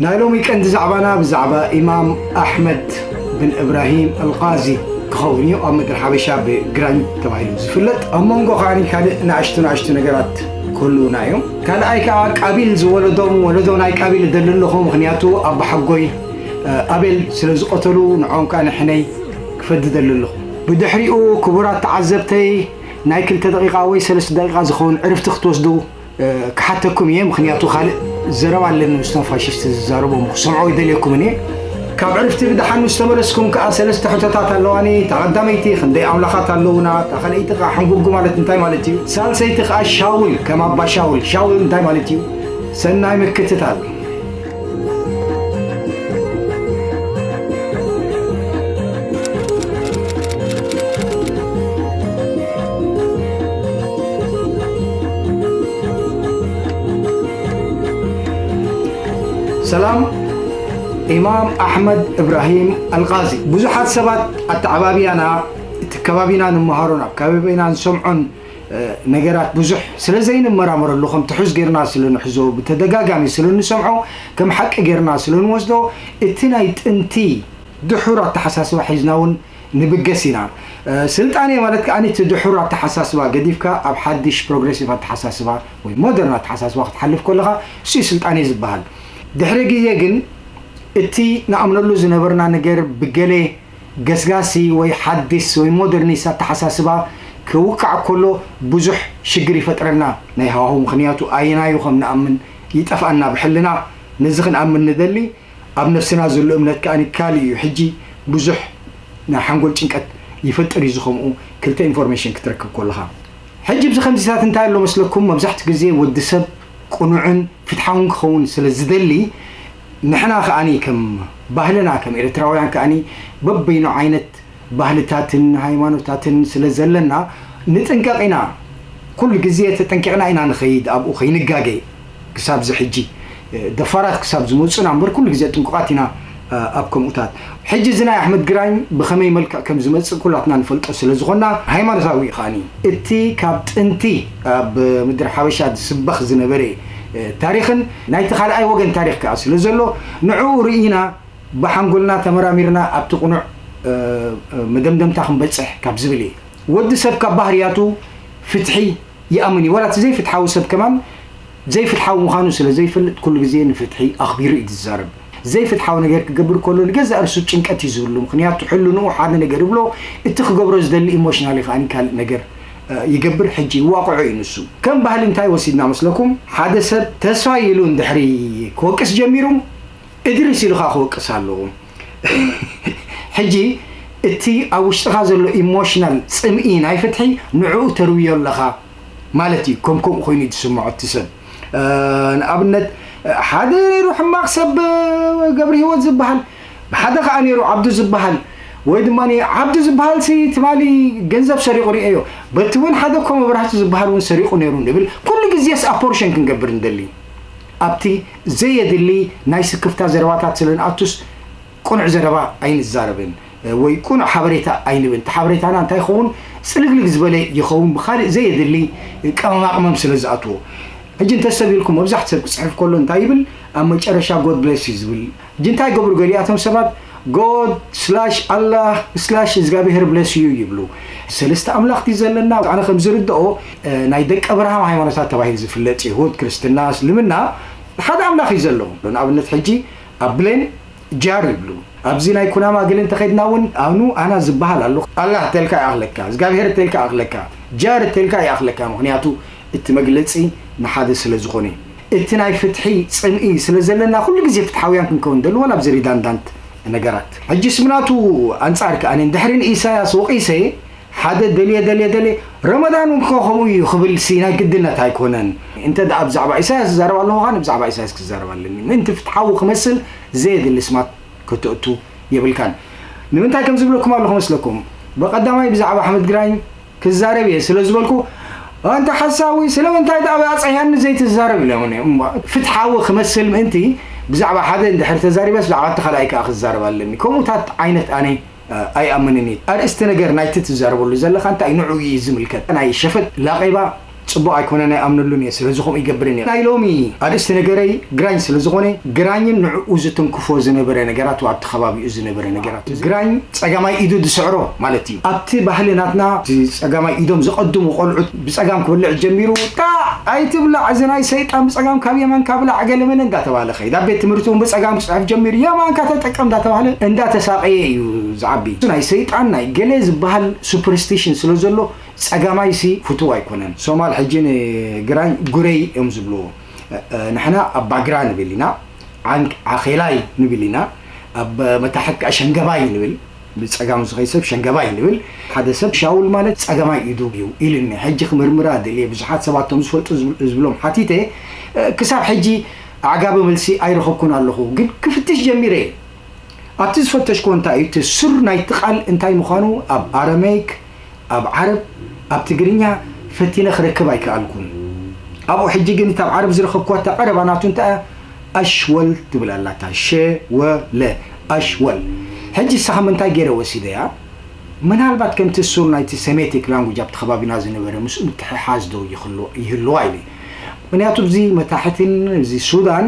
ናይ ሎሚ ቀንዲ ዛዕባና ብዛዕባ ኢማም ኣሕመድ ብን እብራሂም ኣልቃዚ ክኸውን እዩ። ኣብ ምድሪ ሓበሻ ብግራኝ ተባሂሉ ዝፍለጥ፣ ኣብ መንጎ ከዓኒ ካልእ ንኣሽቱ ንኣሽቱ ነገራት ክህልዉና እዮም። ካልኣይ ከኣ ቃቢል ዝወለዶም ወለዶ ናይ ቃቢል እደሊ ኣለኹ፣ ምኽንያቱ ኣባሓጎይ፣ እ፣ ኣቤል ስለ ዝቐተሉ ንዕኦም ከኣ ንሕነይ ክፈዲ እደሊ ኣለኹ። ብድሕሪኡ ክቡራት ተዓዘብተይ ናይ ክልተ ደቂቓ ወይ ሰለስተ ደቂቓ ዝኸውን ዕርፍቲ ክትወስዱ እ፣ ክሓተኩም እየ፣ ምኽንያቱ ካልእ ዘረባ ኣለኒ ምስቶም ፋሽስት ዝዛረቦም ክሰምዖ ይደልየኩምን እየ። ካብ ዕርፍቲ ብደሓን ምስ ተመለስኩም ከኣ ሰለስተ ሕቶታት ኣለዋኒ። እታ ቀዳመይቲ ክንደይ ኣምላኻት ኣለዉና? እታ ካልኣይቲ ከኣ ሕንጉጉ ማለት እንታይ ማለት እዩ? ሳልሰይቲ ከኣ ሻውል፣ ከም ኣባ ሻውል፣ ሻውል እንታይ ማለት እዩ? ሰናይ ምክትታል። ሰላም፣ ኢማም ኣሕመድ እብራሂም ኣልቃዚ። ብዙሓት ሰባት ኣተዓባብያና፣ እቲ ከባቢና ንመሃሮን ኣብ ከባቢና ንሰምዖን እ፣ ነገራት ብዙሕ ስለ ዘይንመራመረሉ፣ ከም ትሑዝ ጌርና ስለ ንሕዞ፣ ብተደጋጋሚ ስለ ንሰምዖ፣ ከም ሓቂ ጌርና ስለ ንወስዶ፣ እቲ ናይ ጥንቲ ድሑር ኣተሓሳስባ ሒዝና እውን ንብገስ ኢና። እ፣ ስልጣኔ ማለት ከኣ እቲ ድሑር ኣተሓሳስባ ገዲፍካ ኣብ ሓድሽ ፕሮግሬሲቭ ኣተሓሳስባ ወይ ሞደርን ኣተሓሳስባ ክትሓልፍ ከለኻ፣ እሱ እዩ ስልጣኔ ዝበሃል። ድሕሪ ግዜ ግን እቲ ንኣምነሉ ዝነበርና ነገር ብገለ ገስጋሲ ወይ ሓዲስ ወይ ሞደርኒስት ኣተሓሳስባ ክውቃዕ ከሎ ብዙሕ ሽግር ይፈጥረልና ናይ ሃዋሁ። ምኽንያቱ ኣየናዩ ከም ንኣምን ይጠፍኣና ብሕልና። ነዚ ክንኣምን ንደሊ፣ ኣብ ነፍስና ዘሎ እምነት ከኣ ካልእ እዩ። ሕጂ ብዙሕ ናይ ሓንጎል ጭንቀት ይፈጥር እዩ። ዝኸምኡ ክልተ ኢንፎርሜሽን ክትረክብ ከለኻ፣ ሕጂ ብዚ ከምዚታት እንታይ ኣሎ መስለኩም? መብዛሕትኡ ግዜ ወዲ ሰብ ቅኑዕን ፍትሓውን ክኸውን ስለ ዝደሊ፣ ንሕና ከኣኒ ከም ባህልና፣ ከም ኤርትራውያን ከኣኒ በበይኑ ዓይነት ባህልታትን ሃይማኖታትን ስለ ዘለና ንጥንቀቕ ኢና። ኩሉ ግዜ ተጠንቂቕና ኢና ንኸይድ፣ ኣብኡ ከይንጋገ። ክሳብ እዚ ሕጂ፣ እ፣ ደፋራት ክሳብ ዝመጹና እምበር፣ ኩሉ ግዜ ጥንቁቓት ኢና፣ እ፣ ኣብ ከምኡታት። ሕጂ እዚ ናይ ኣሕመድ ግራኝ ብኸመይ መልክዕ ከም ዝመጽእ ኩላትና ንፈልጦ ስለ ዝኾንና፣ ሃይማኖታዊ እዩ ከኣኒ። እቲ ካብ ጥንቲ ኣብ ምድሪ ሓበሻ ዝስበኽ ዝነበረ፣ እ፣ ታሪኽን ናይቲ ካልኣይ ወገን ታሪኽ ከኣ ስለ ዘሎ፣ ንዕኡ ርኢና ብሓንጎልና ተመራሚርና ኣብቲ ቅኑዕ፣ እ፣ እ፣ መደምደምታ ክንበጽሕ ካብ ዝብል እየ። ወዲ ሰብ ካብ ባህርያቱ ፍትሒ ይኣምን እዩ። ዋላ እቲ ዘይፍትሓዊ ሰብ ከማን ዘይፍትሓዊ ምዃኑ ስለ ዘይፈልጥ ኩሉ ግዜ ንፍትሒ ኣኽቢሩ እዩ ዝዛረብ። ዘይፍትሓዊ ነገር ክገብር ከሎ ንገዛእ ርእሱ ጭንቀት እዩ ዝህሉ። ምኽንያቱ ሕልንኡ ሓደ ነገር ይብሎ፣ እቲ ክገብሮ ዝደሊ ኢሞሽናሊ ከኣ ካልእ ነገር፣ እ፣ ይገብር። ሕጂ ይዋቕዖ እዩ ንሱ። ከም ባህሊ እንታይ ወሲድና መስለኩም? ሓደ ሰብ ተስፋ ኢሉ እንድሕሪ ክወቅስ ጀሚሩ፣ እድሪስ ኢሉ ኸኣ ክወቅስ ኣለዎ። ሕጂ እቲ ኣብ ውሽጥኻ ዘሎ ኢሞሽናል ጽምኢ ናይ ፍትሒ ንዕኡ ተርውዮ ኣለኻ ማለት እዩ። ከም ከምኡ ኮይኑ እዩ ዝስምዖ እቲ ሰብ። እ፣ ንኣብነት፣ ሓደ ነይሩ ሕማቕ ሰብ፣ ገብረ ህይወት ዝበሃል፣ ሓደ ኸኣ ነይሩ ዓብዱ ዝበሃል፣ ወይ ድማ ዓብዱ ዝበሃል ሲ ትማሊ ገንዘብ ሰሪቑ ርእየዮ፣ በቲ እውን ሓደ እኮ መብራህቱ ዝበሃል እውን ሰሪቑ ነይሩ ንብል። ኩሉ ግዜስ ኣፖርሽን ክንገብር ንደሊ። ኣብቲ ዘየድሊ ናይ ስክፍታ ዘረባታት ስለ ንኣቱስ፣ ቅኑዕ ዘረባ ኣይንዛረብን፣ ወይ ቅኑዕ ሓበሬታ ኣይንብን። እቲ ሓበሬታና እንታይ ይኸውን? ጽልግልግ ዝበለ ይኸውን፣ ብኻልእ ዘየድሊ ቀመማቕመም ስለ ዝኣትዎ። ሕጂ እንተሰብ ኢልኩም፣ መብዛሕትኡ ሰብ ክጽሕፍ ከሎ እንታይ ይብል? ኣብ መጨረሻ God bless you ዝብል። ሕጂ እንታይ ይገብሩ ገሊኣቶም ሰባት? God slash Allah slash እግዚኣብሔር bless you ይብሉ። ሰለስተ ኣምላኽ ድዩ ዘለና? ኣነ ከም ዝርድኦ፣ እ፣ ናይ ደቀ ብርሃም ሃይማኖታት ተባሂሉ ዝፍለጥ ይሁድ፣ ክርስትና፣ እስልምና፣ ሓደ ኣምላኽ እዩ ዘሎ። ንኣብነት ሕጂ ኣብ ብሌን ጃር ይብሉ። ኣብዚ ናይ ኩናማ ገለ እንተኸድና እውን ኣኑ ኣና ዝበሃል ኣሎ። ኣላህ እተልካ ይኣኽለካ፣ እግዚኣብሔር እተልካ ይኣኽለካ፣ ጃር እተልካ ይኣኽለካ። ምኽንያቱ እቲ መግለጺ ንሓደ ስለ ዝኾነ። እቲ ናይ ፍትሒ ጽምኢ ስለ ዘለና ኩሉ ግዜ ፍትሓውያን ክንከውን ደሊ፣ ዋላ ኣብዚ ሪዳንዳንት ነገራት። ሕጂ ስምናቱ ኣንጻር ከኣ እንድሕሪ ንኢሳያስ ወቒሰ ሓደ ደልየ ደልየ ደልየ ረመዳን እውን ከ ከምኡ እዩ ክብል ሲ ናይ ግድነት ኣይኮነን። እንተ ደኣ ብዛዕባ ኢሳያስ ዝዛረብ ኣለኹ፣ ከኣ ብዛዕባ ኢሳያስ ክዛረብ ኣለኒ። ምእንቲ ፍትሓዊ ክመስል ዘየድሊ ስማት ከተእቱ የብልካን። ንምንታይ ከም ዝብለኩም ኣለኹ መስለኩም? ብቐዳማይ ብዛዕባ ኣሕመድ ግራኝ ክዛረብ እየ ስለ ዝበልኩ፣ "ኣንታ ሓሳዊ፣ ስለምንታይ ደኣ ብኣጸያኒ ዘይትዛረብ?" ኢሎምኒ። እሞ ፍትሓዊ ክመስል ምእንቲ ብዛዕባ ሓደ እንድሕር ተዛሪበስ ብዛዕባ እቲ ካልኣይ ከኣ ክዛረብ ኣለኒ። ከምኡታት ዓይነት ኣነ፣ እ፣ ኣይኣምንን እየ። ኣርእስቲ ነገር ናይቲ ትዛረበሉ ዘለኻ እንታይ ንዕኡ እዩ ዝምልከት? ናይ ሸፈጥ ላቄባ ጽቡቕ ኣይኮነን ኣይኣምነሉን እየ ስለዚ ከምኡ ይገብርን እየ ናይ ሎሚ ኣርእስቲ ነገረይ ግራኝ ስለዝኾነ ግራኝን ንዕኡ ዝትንክፎ ዝነበረ ነገራት ኣብቲ ከባቢኡ ዝነበረ ነገራት ግራኝ ጸጋማይ ኢዱ ዝስዕሮ ማለት እዩ ኣብቲ ባህሊ ናትና ጸጋማይ ኢዶም ዝቐድሙ ቆልዑት ብጸጋም ክበልዕ ጀሚሩ ጣ ኣይትብላዕ እዚ ናይ ሰይጣን ብጸጋም ካብ የማን ካብ ላዕ ገለመለ እንዳተባለ ከይድ ኣብ ቤት ትምህርቲ እውን ብጸጋም ክጽሕፍ ጀሚሩ የማንካ ተጠቀም እንዳተባለ እንዳተሳቀየ እዩ ዝዓቢ ናይ ሰይጣን ናይ ገለ ዝበሃል superstition ስለ ዘሎ ጸጋማይሲ ፍቱው ኣይኮነን። ሶማል ሕጂ ንግራኝ ጉረይ እዮም ዝብልዎ። ንሕና ኣባግራ ንብል ኢና፣ ዓንክ ዓኼላይ ንብል ኢና፣ ኣብ መታሕት ከዓ ሸንገባይ ንብል። ብጸጋም ዝኸይ ሰብ ሸንገባይ ንብል። ሓደ ሰብ ሻውል ማለት ጸጋማይ ኢዱ እዩ ኢልኒ። ሕጂ ክምርምራ ደልየ ብዙሓት ሰባት ቶም ዝፈልጡ ዝብሎም ሓቲተ ክሳብ ሕጂ ኣዕጋቢ መልሲ ኣይረኸብኩን ኣለኹ ግን ክፍትሽ ጀሚረ እየ። ኣብቲ ዝፈተሽኮ እንታይ እዩ እቲ ሱር ናይቲ ቃል እንታይ ምዃኑ ኣብ ኣረመይክ፣ ኣብ ዓረብ፣ ኣብ ትግርኛ ፈቲነ ክረክብ ኣይከኣልኩን። ኣብኡ ሕጂ ግን እታ ኣብ ዓረብ ዝረኸብኳ እታ ቀረባ ናቱ እንታይ እያ? ኣሽወል ትብል ኣላ እታ ሸ ወ ለ ኣሽወል። ሕጂ እሳ ካብ ምንታይ ገይረ ወሲደያ? ምናልባት ከምቲ ሱር ናይቲ ሰሜቲክ ላንጉጅ ኣብቲ ከባቢና ዝነበረ ምስኡ ምትሕሓዝ ዶ ይህልዋ ኢለ። ምክንያቱ እዚ መታሕትን እዚ ሱዳን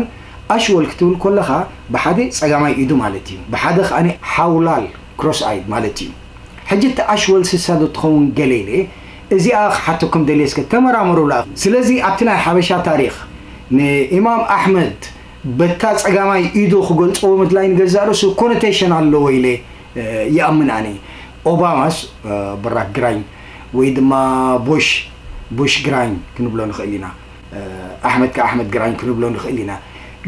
ኣሽወል ክትብል ከለኻ ብሓደ ጸጋማይ ኢዱ ማለት እዩ፣ ብሓደ ከኣ ሓውላል ክሮስ ኣይድ ማለት እዩ። ሕጂ እቲ ኣሽወል ስሳ ዶ ትኸውን ገለ ኢለ እዚኣ ክሓተኩም ደልየ እስከ ተመራመሩላ። ስለዚ ኣብቲ ናይ ሓበሻ ታሪኽ ንኢማም ኣሕመድ በታ ጸጋማይ ኢዱ ክገልጽዎ ምድላይ ንገዛእ ርእሱ ኮኖቴሽን ኣለዎ ኢለ ይኣምን ኣነ። ኦባማስ ብራክ ግራኝ ወይ ድማ ቡሽ ቡሽ ግራኝ ክንብሎ ንኽእል ኢና። ኣሕመድ ከ ኣሕመድ ግራኝ ክንብሎ ንኽእል ኢና።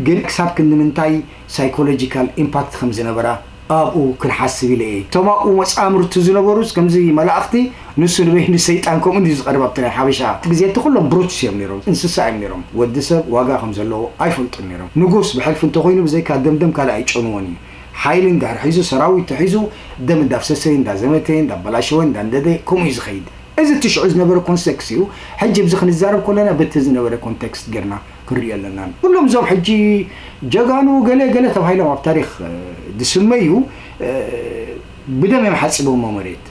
ግን ክሳብ ክንዲ ምንታይ ሳይኮሎጂካል ኢምፓክት ከም ዝነበራ ኣብኡ ክንሓስብ ኢለ እየ። እቶም ኣብኡ መጻምርቱ ዝነበሩስ ከምዚ መላእኽቲ ንሱ ንበይኑ ሰይጣን ከምኡ እንድዩ ዝቐርብ ኣብቲ ናይ ሓበሻ እቲ ግዜ እቲ ኩሎም ብሩትስ እዮም ነይሮም፣ እንስሳ እዮም ነይሮም። ወዲ ሰብ ዋጋ ከም ዘለዎ ኣይፈልጡን ነይሮም። ንጉስ ብሕልፊ እንተኾይኑ ብዘይካ ደምደም ካልእ ኣይጨንዎን እዩ። ሓይሊ እንድሕር ሒዙ ሰራዊት ተሒዙ ደም እንዳፍሰሰ እንዳዘመተ እንዳበላሸወ እንዳንደደ ከምኡ እዩ ዝኸይድ። እዚ እቲ ሽዑ ዝነበረ ኮንቴክስት እዩ። ሕጂ ብዚ ክንዛረብ ከለና በቲ ዝነበረ ኮንቴክስት ጌርና ክንሪኦ ኣለና። ኩሎም እዞም ሕጂ ጀጋኑ ገለ ገለ ተባሂሎም ኣብ ታሪኽ ዝስመዩ ብደም እዮም ሓፂቦሞ መሬት።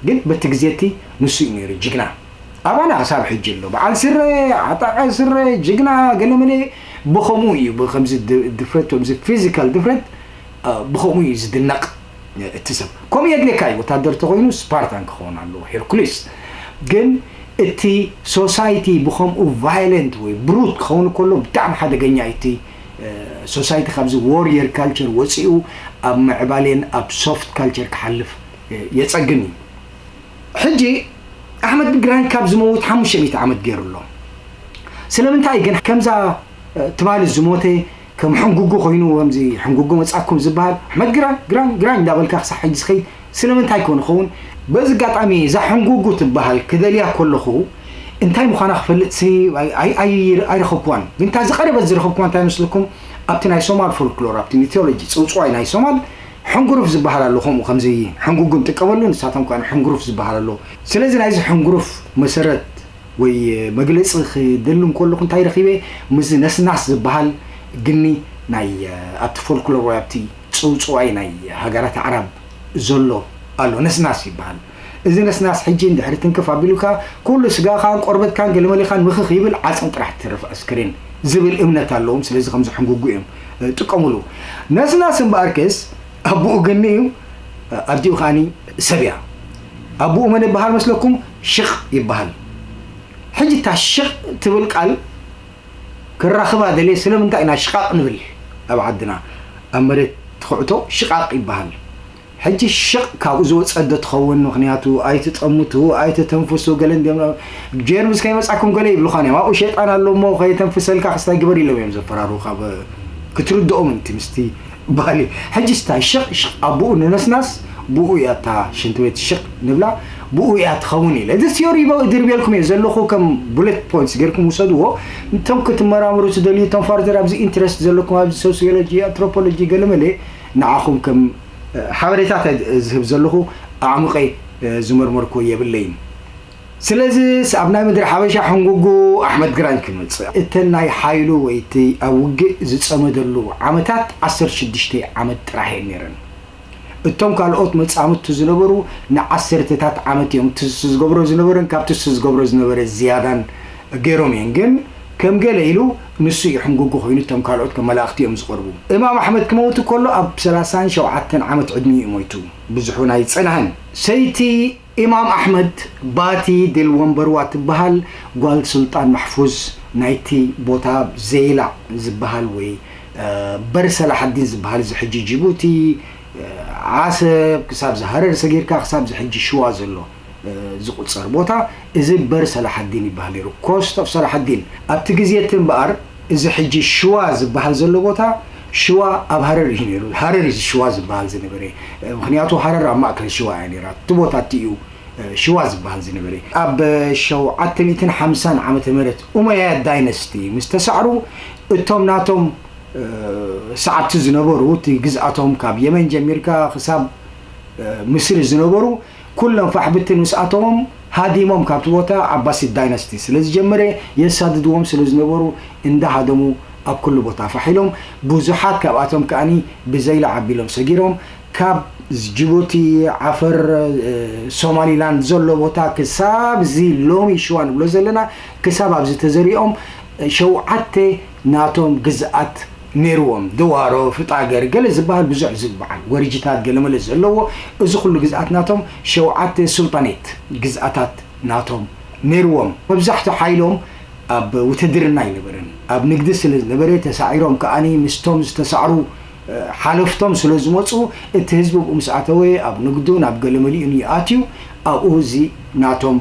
ግን በቲ ግዜ እቲ ንሱ እዩ ነይሩ ጅግና። ኣባና ክሳብ ሕጂ ኣሎ። በዓል ስረ፣ ዓጣቐ ስረ፣ ጅግና ገለመለ ብኸምኡ እዩ። ብከምዚ ድፍረት፣ ከምዚ ፊዚካል ድፍረት ብኸምኡ እዩ ዝድነቕ። እቲ ሰብ ከምኡ የድልየካ እዩ ወታደር ተኮይኑ ስፓርታን ክኸውን ኣለዎ ሄርኩሊስ ግን እቲ ሶሳይቲ ብከምኡ ቫይለንት ወይ ብሩት ክኸውን ከሎ ብጣዕሚ ሓደገኛ እዩ እቲ ሶሳይቲ ካብዚ ዎሪየር ካልቸር ወፂኡ ኣብ ምዕባሌን ኣብ ሶፍት ካልቸር ክሓልፍ የፀግም እዩ ሕጂ ኣሕመድ ግራኝ ካብ ዝመውት ሓሙሽተ ሚእቲ ዓመት ገይሩ ኣሎ ስለምንታይ ግን ከምዛ ትማሊ ዝሞተ ከም ሕንጉጉ ኮይኑ ከምዚ ሕንጉጉ መጻኩም ዝበሃል ኣሕመድ ግራኝ ግራኝ ግራኝ እንዳበልካ ክሳብ ሕጂ ዝኸይድ ስለምንታይ ኮን ይኸውን? በዚ ኣጋጣሚ እዛ ሕንጉጉ ትበሃል ክደልያ ከለኹ እንታይ ምዃና ክፈልጥ ሲ ኣይ- ኣይ- ኣይ- ኣይረኸብኩዋን። ግን እታ ዝቐረበት ዝረኸብኩዋ እንታይ መስለኩም? ኣብቲ ናይ ሶማል ፎልክሎር ኣብቲ ሚቶሎጂ ጽውጽዋይ ናይ ሶማል ሕንጉሩፍ ዝበሃል ኣሎ ከምኡ ከምዚ ሕንጉጉ ንጥቀመሉ ንሳቶም ከኣ ሕንጉሩፍ ዝበሃል ኣሎ። ስለዚ ናይዚ ሕንጉሩፍ መሰረት ወይ መግለጺ ክደሊ እንከለኹ እንታይ ረኺበ ምስዚ ነስናስ ዝበሃል ግኒ ናይ ኣብቲ ፎልክሎር ወይ ኣብቲ ጽውጽዋይ ናይ ሃገራት ኣዕራብ ዘሎ ኣሎ ነስናስ ይበሃል። እዚ ነስናስ ሕጂ እንድሕሪ ትንክፍ ኣቢሉካ ኩሉ ስጋኻን ቆርበትካን ገለመሊኻን ምኽኽ ይብል ዓጽሚ ጥራሕ ትርፍ ኣስክሬን ዝብል እምነት ኣለዎም። ስለዚ ከምዚ ሕንጉጉ እዮም ጥቀሙሉ። ነስናስ እምበኣርከስ ኣቦኡ ግኒ እዩ፣ ኣዲኡ ከኣኒ ሰብ እያ። ኣቦኡ መን ይበሃል መስለኩም? ሽቕ ይበሃል። ሕጂ እታ ሽቕ ትብል ቃል ክራኽባ ደልየ ስለምንታይ ኢና ሽቓቕ ንብል ኣብ ዓድና ኣብ መሬት ትኽዕቶ ሽቓቕ ይበሃል። ሕጂ ሽቕ ካብኡ ዝወፀት ዶ ትኸውን ምኽንያቱ ኣይትጠምቱ ኣይትተንፍሱ ገለ እንዲዮም ጀርምስ ከይመፃኩም ገለ ይብሉኻን እዮም ኣብኡ ሸይጣን ኣሎ እሞ ከየተንፍሰልካ ክስታይ ግበር ኢሎም እዮም ዘፈራርሁኻ ክትርድኦም እቲ ምስቲ ባህሊ ሕጂ ስታይ ሽቕ ሽቕ ኣቦኡ ንነስናስ ብኡ እያ እታ ሽንቲ ቤት ሽቕ ንብላ ብኡ እያ ትኸውን ኢለ እዚ ቲዮሪ ድርብየልኩም እየ ዘለኹ ከም ቡለት ፖይንትስ ጌርኩም ውሰድዎ እቶም ክትመራምሩ ትደልዩ እቶም ፋርዘር ኣብዚ ኢንትረስት ዘለኩም ኣብዚ ሶሲዮሎጂ ኣንትሮፖሎጂ ገለመለ ንዓኹም ከም ሓበሬታት ዝህብ ዘለኹ ኣዕሙቐ ዝመርመርኩዎ የብለይን። ስለዚስ ኣብ ናይ ምድሪ ሓበሻ ሕንጉጉ ኣሕመድ ግራኝ ክመጽእ፣ እተን ናይ ሓይሉ ወይ እቲ ኣብ ውግእ ዝጸመደሉ ዓመታት ዓሰርተ ሽዱሽተ ዓመት ጥራሕ እየን ነይረን። እቶም ካልኦት መጻምድቱ ዝነበሩ ንዓሰርተታት ዓመት እዮም ትስ ዝገብሮ ዝነበረን ካብ ትስ ዝገብሮ ዝነበረ ዝያዳን ገይሮም እዮም። ግን ከም ገለ ኢሉ ንሱ እዩ ሕንጉጉ ኮይኑ እቶም ካልኦት ከም መላእኽቲ እዮም ዝቐርቡ። እማም ኣሕመድ ክመውት ከሎ ኣብ ሰላሳን ሸውዓተን ዓመት ዕድሚኡ እዩ ሞይቱ። ብዙሕ እውን ኣይጸናህን። ሰይቲ ኢማም ኣሕመድ ባቲ ድል ወንበርዋ ትበሃል ጓል ሱልጣን ማሕፉዝ ናይቲ ቦታ ዘይላ ዝበሃል ወይ በር ሰላሓዲን ዝበሃል እዚ ሕጂ ጅቡቲ፣ ዓሰብ ክሳብ ዝሃረር ሰጊርካ ክሳብ ዝሕጂ ሽዋ ዘሎ ዝቁጸር ቦታ እዚ በር ሰላሓዲን ይበሃል ነይሩ። ኮስት ኦፍ ሰላሓዲን ኣብቲ ግዜ እቲ እምበኣር እዚ ሕጂ ሽዋ ዝበሃል ዘሎ ቦታ ሽዋ ኣብ ሃረር እዩ ነይሩ። ሃረር እዩ ሽዋ ዝበሃል ዝነበረ። ምክንያቱ ሃረር ኣብ ማእከል ሽዋ እያ ነይራ። እቲ ቦታ እቲ እዩ ሽዋ ዝበሃል ዝነበረ። ኣብ ሸውዓተ ሚእትን ሓምሳን ዓመተ ምህረት ኡመያ ዳይነስቲ ምስ ተሳዕሩ እቶም ናቶም ሰዓብቲ ዝነበሩ እቲ ግዝኣቶም ካብ የመን ጀሚርካ ክሳብ ምስሪ ዝነበሩ ኩሎም ፋሕ ብትን ምስ ኣተዎም ሃዲሞም ካብቲ ቦታ ዓባሲት ዳይናስቲ ስለ ዝጀመረ የሳድድዎም ስለ ዝነበሩ እንዳሃደሙ ኣብ ኩሉ ቦታ ፋሕ ኢሎም ብዙሓት ካብኣቶም ከኣኒ ብዘይላ ዓቢሎም ሰጊሮም ካብ ጅቡቲ ዓፈር ሶማሊላንድ ዘሎ ቦታ ክሳብ እዚ ሎሚ ሽዋ ንብሎ ዘለና ክሳብ ኣብዚ ተዘሪኦም ሸውዓተ ናቶም ግዝኣት ነይርዎም ድዋሮ ፍጣገር ገለ ዝበሃል ብዙሕ ዝበዓል ወርጅታት ገለመለ ዘለዎ እዚ ኩሉ ግዝኣት ናቶም ሸውዓተ ሱልጣኔት ግዝኣታት ናቶም ነይርዎም መብዛሕቱ ሓይሎም ኣብ ውትድርና ኣይነበረን ኣብ ንግዲ ስለ ዝነበረ ተሳዒሮም ከኣኒ ምስቶም ዝተሳዕሩ ሓለፍቶም ስለ ዝመፁ እቲ ህዝቢ ብኡ ምስ ኣተወ ኣብ ንግዱ ናብ ገለ መሊኡ እዩ ኣትዩ ኣብኡ እዚ ናቶም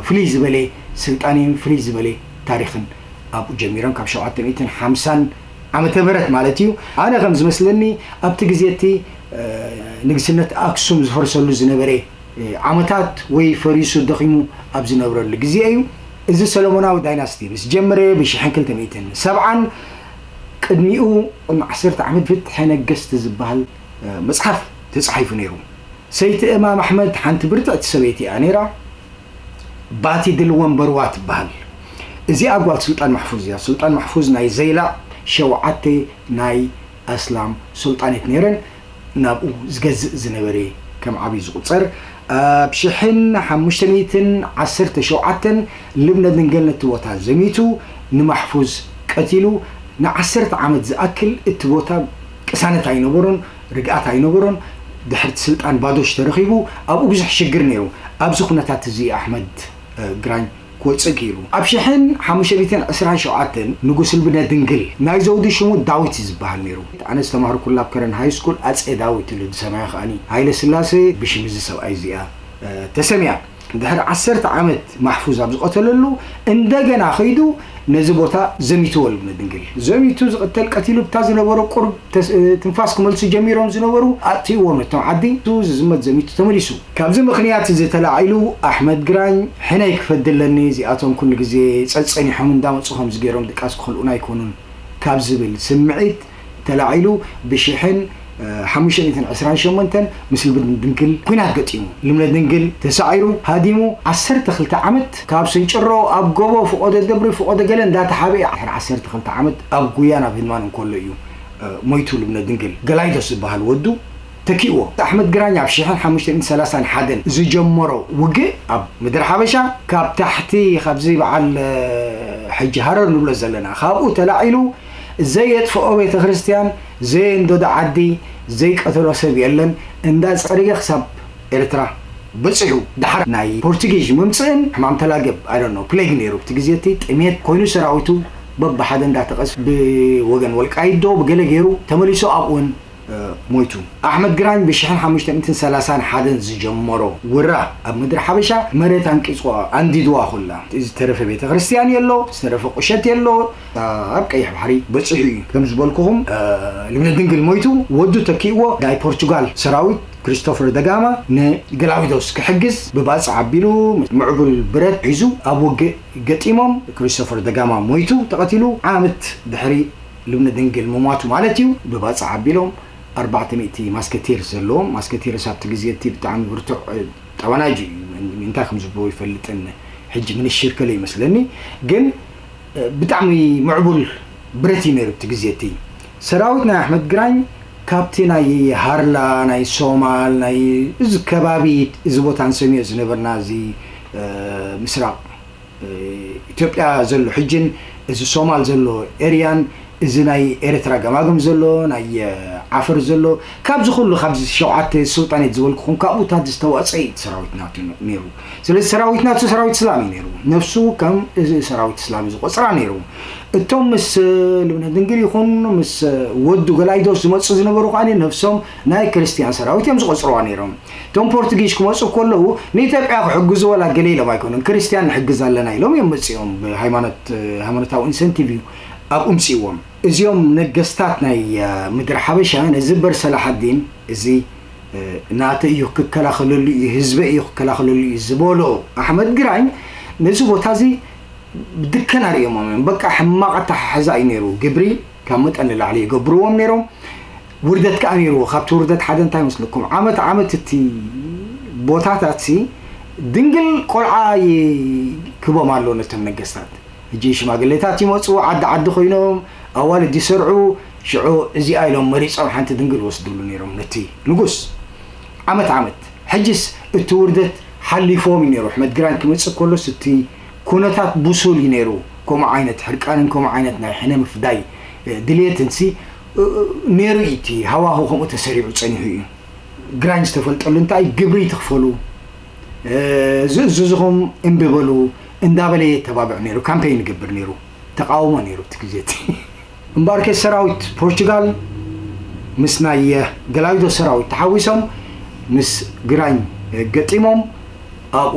ፍልይ ዝበለ ስልጣኔን ፍልይ ዝበለ ታሪኽን ኣብኡ ጀሚሮም ካብ ሸውዓተ ሚእትን ሓምሳን ዓመተ ምህረት ማለት እዩ ኣነ ከም ዝመስለኒ ኣብቲ ግዜ እቲ ንግስነት ኣክሱም ዝፈርሰሉ ዝነበረ ዓመታት ወይ ፈሪሱ ደኺሙ ኣብ ዝነብረሉ ግዜ እዩ እዚ ሰሎሞናዊ ዳይናስቲ ምስ ጀመረ ብሽሕን ክልተ ሚእትን ሰብዓን ቅድሚኡ ቅድሚ ዓሰርተ ዓመት ፍትሐ ነገስት ዝበሃል መፅሓፍ ተፃሒፉ ነይሩ ሰይቲ እማም ኣሕመድ ሓንቲ ብርትዕቲ ሰበይቲ እያ ነይራ ባቲ ድል ወንበርዋ ትበሃል እዚኣ ጓል ሱልጣን ማሕፉዝ እያ ሱልጣን ማሕፉዝ ናይ ዘይላ ሸውዓተ ናይ ኣስላም ሱልጣኔት ነይረን ናብኡ ዝገዝእ ዝነበረ ከም ዓብዩ ዝቁፀር ኣብ ሽሕን ሓሙሽተ ሚእትን ዓሰርተ ሸውዓተን ልብነ ድንገል ነቲ ቦታ ዘሚቱ ንማሕፉዝ ቀቲሉ ንዓሰርተ ዓመት ዝኣክል እቲ ቦታ ቅሳነት ኣይነበሮን ርግኣት ኣይነበሮን ድሕርቲ ስልጣን ባዶሽ ተረኺቡ ኣብኡ ብዙሕ ሽግር ነይሩ ኣብዚ ኩነታት እዚ ኣሕመድ ግራኝ ክወፅእ ክኢሉ። ኣብ ሽሕን ሓሙሽተ ሚእትን ዕስራን ሸውዓተን ንጉስ ልብነ ድንግል ናይ ዘውዲ ሽሙ ዳዊት እዩ ዝበሃል ነይሩ። ኣነ ዝተማህርኩላ ኣብ ከረን ሃይ ስኩል ኣፀ ዳዊት ኢሉ ዝሰመያ ከዓኒ ሃይለ ስላሴ ብሽም እዚ ሰብኣይ እዚኣ ተሰምያ። ድሕሪ ዓሰርተ ዓመት ማሕፉዝ ኣብ ዝቐተለሉ እንደገና ከይዱ ነዚ ቦታ ዘሚትዎ ልብነ ድንግል። ዘሚቱ ዝቕተል ቀቲሉ ብታ ዝነበሮ ቁርብ ትንፋስ ክመልሱ ጀሚሮም ዝነበሩ ኣጥፊእዎም ነቶም ዓዲ። ዝዝመት ዘሚቱ ተመሊሱ። ካብዚ ምኽንያት እዚ ተላዒሉ ኣሕመድ ግራኝ ሕነይ ክፈዲ ኣለኒ፣ እዚኣቶም ኩሉ ግዜ ጸጸኒሖም እንዳመጹ ከምዚ ገይሮም ድቃስ ክኸልኡና ኣይኮኑን ካብ ዝብል ስምዒት ተላዒሉ ብሽሕን ሓሙሽተ ሚእትን ዕስራን ሸሞንተን ምስ ልብነ ድንግል ኲናት ገጢሙ። ልብነ ድንግል ተሳዒሩ ሃዲሙ ዓሰርተ ክልተ ዓመት ካብ ስንጭሮ ኣብ ጎቦ ፍቖዶ ደብሪ ፍቖዶ ገለ እንዳተሓብኤ ድሕሪ ዓሰርተ ክልተ ዓመት ኣብ ጉያ ናብ ህድማን እንከሎ እዩ ሞይቱ። ልብነ ድንግል ገላይዶስ ዝበሃል ወዱ ተኪእዎ። ኣሕመድ ግራኝ ኣብ ሽሕን ሓሙሽተ ሚእትን ሰላሳን ሓደን ዝጀመሮ ውግእ ኣብ ምድሪ ሓበሻ ካብ ታሕቲ ካብዚ በዓል ሕጂ ሃረር ንብሎ ዘለና ካብኡ ተላዒሉ ዘየጥፍኦ ቤተ ክርስትያን ዘየንደዶ ዓዲ ዘይቀተሎ ሰብ የለን እንዳፀረገ ክሳብ ኤርትራ በፂሑ። ዳሕር ናይ ፖርቱጊዥ ምምፅእን ሕማም ተላገብ ኣይ ዶንት ኖ ፕሌግ ነይሩ እቲ ግዜ እቲ ጥሜት ኮይኑ ሰራዊቱ በብሓደ እንዳተቐስ ብወገን ወልቃይት ዶ ብገለ ገይሩ ተመሊሱ ኣብኡን ሞይቱ። ኣሕመድ ግራኝ ብሽሕን ሓሙሽተ ሚእትን ሰላሳን ሓደን ዝጀመሮ ውራ ኣብ ምድሪ ሓበሻ መሬት ኣንቂፅዋ ኣንዲድዋ ኩላ። ዝተረፈ ቤተ ክርስትያን የሎ፣ ዝተረፈ ቁሸት የሎ። ኣብ ቀይሕ ባሕሪ በፂሑ እዩ። ከም ዝበልኩኹም ልብነ ድንግል ሞይቱ፣ ወዱ ተኪእዎ ናይ ፖርቹጋል ሰራዊት ክሪስቶፈር ደጋማ ንገላውዶስ ክሕግዝ ብባፅዕ ኣቢሉ ምዕቡል ብረት ሒዙ ኣብ ውግእ ገጢሞም። ክሪስቶፈር ደጋማ ሞይቱ፣ ተቐቲሉ። ዓመት ድሕሪ ልብነ ድንግል ምሟቱ ማለት እዩ። ብባፅዕ ኣቢሎም ኣርባዕተ ሚእቲ ማስከቴርስ ዘለዎም። ማስከቴርስ ኣብቲ ግዜ እቲ ብጣዕሚ ብርቱዕ ጠባናጅ እዩ። እንታይ ከም ዝብልዎ ይፈልጥን ሕጂ ምንሽር ከለ ይመስለኒ። ግን ብጣዕሚ ምዕቡል ብረት እዩ ነይሩ ኣብቲ ግዜ እቲ። ሰራዊት ናይ ኣሕመድ ግራኝ ካብቲ ናይ ሃርላ ናይ ሶማል ናይ እዚ ከባቢ እዚ ቦታ ንሰምዮ ዝነበርና እዚ ምስራቅ ኢትዮጵያ ዘሎ ሕጅን እዚ ሶማል ዘሎ ኤርያን እዚ ናይ ኤርትራ ገማግም ዘሎ ናይ ዓፈር ዘሎ ካብዚ ኩሉ ካብዚ ሸውዓተ ስልጣኔት ዝበልኩኹም ካብኡታት ዝተዋፀ እዩ ሰራዊት ናቱ ነይሩ። ስለዚ ሰራዊት ናቱ ሰራዊት እስላም እዩ ነይሩ። ነፍሱ ከም እዚ ሰራዊት እስላም ዝቆፅራ ነይሩ። እቶም ምስ ልብነ ድንግል ይኹን ምስ ወዱ ገላይዶስ ዝመፁ ዝነበሩ ከዓ ነፍሶም ናይ ክርስትያን ሰራዊት እዮም ዝቆፅርዋ ነይሮም። እቶም ፖርቱጊዝ ክመፁ ከለዉ ንኢትዮጵያ ክሕግዙ ወላ ገለ ኢሎም ኣይኮኑን፣ ክርስትያን ንሕግዝ ኣለና ኢሎም እዮም መፂኦም። ብሃይማኖት ሃይማኖታዊ ኢንሰንቲቭ እዩ ኣብኡ ምፅእዎም። እዚኦም ነገስታት ናይ ምድሪ ሓበሻ ነዚ በር ሰላሓዲን እዚ ናተ እዩ ክከላኸለሉ እዩ፣ ህዝበ እዩ ክከላኸለሉ እዩ ዝበሎ ኣሕመድ ግራኝ ነዚ ቦታ እዚ ብድከን ኣርእዮሞም እዮም። በቃ ሕማቕ ኣተሓሕዛ እዩ ነይሩ። ግብሪ ካብ መጠን ንላዕሊ ይገብርዎም ነይሮም። ውርደት ከኣ ነይርዎ። ካብቲ ውርደት ሓደ እንታይ መስለኩም? ዓመት ዓመት እቲ ቦታታት ሲ ድንግል ቆልዓ ይክቦም ኣሎ ነቶም ነገስታት። ሕጂ ሽማግሌታት ይመፁ፣ ዓዲ ዓዲ ኮይኖም ኣዋልድ ይሰርዑ። ሽዑ እዚኣ ኢሎም መሪፆም ሓንቲ ድንግል ወስድሉ ነይሮም ነቲ ንጉስ። ዓመት ዓመት ሕጅስ እቲ ውርደት ሓሊፎም እዩ ነይሩ። ኣሕመድ ግራኝ ክመፅእ ከሎስ እቲ ኩነታት ብሱል እዩ ነይሩ። ከምኡ ዓይነት ሕርቃንን ከምኡ ዓይነት ናይ ሕነ ምፍዳይ ድልየትን ሲ ነይሩ እዩ። እቲ ሃዋሁ ከምኡ ተሰሪዑ ፀኒሑ እዩ። ግራኝ ዝተፈልጠሉ እንታይ ግብሪ ትኽፈሉ፣ ዝእዝዝኹም እምቢ በሉ እንዳበለ የተባብዕ ነይሩ፣ ካምፔን ይገብር ነይሩ፣ ተቃውሞ ነይሩ እቲ ግዜ እቲ። እምበኣርከ ሰራዊት ፖርቹጋል ምስ ናይ ገላይዶ ሰራዊት ተሓዊሶም ምስ ግራኝ ገጢሞም ኣብኡ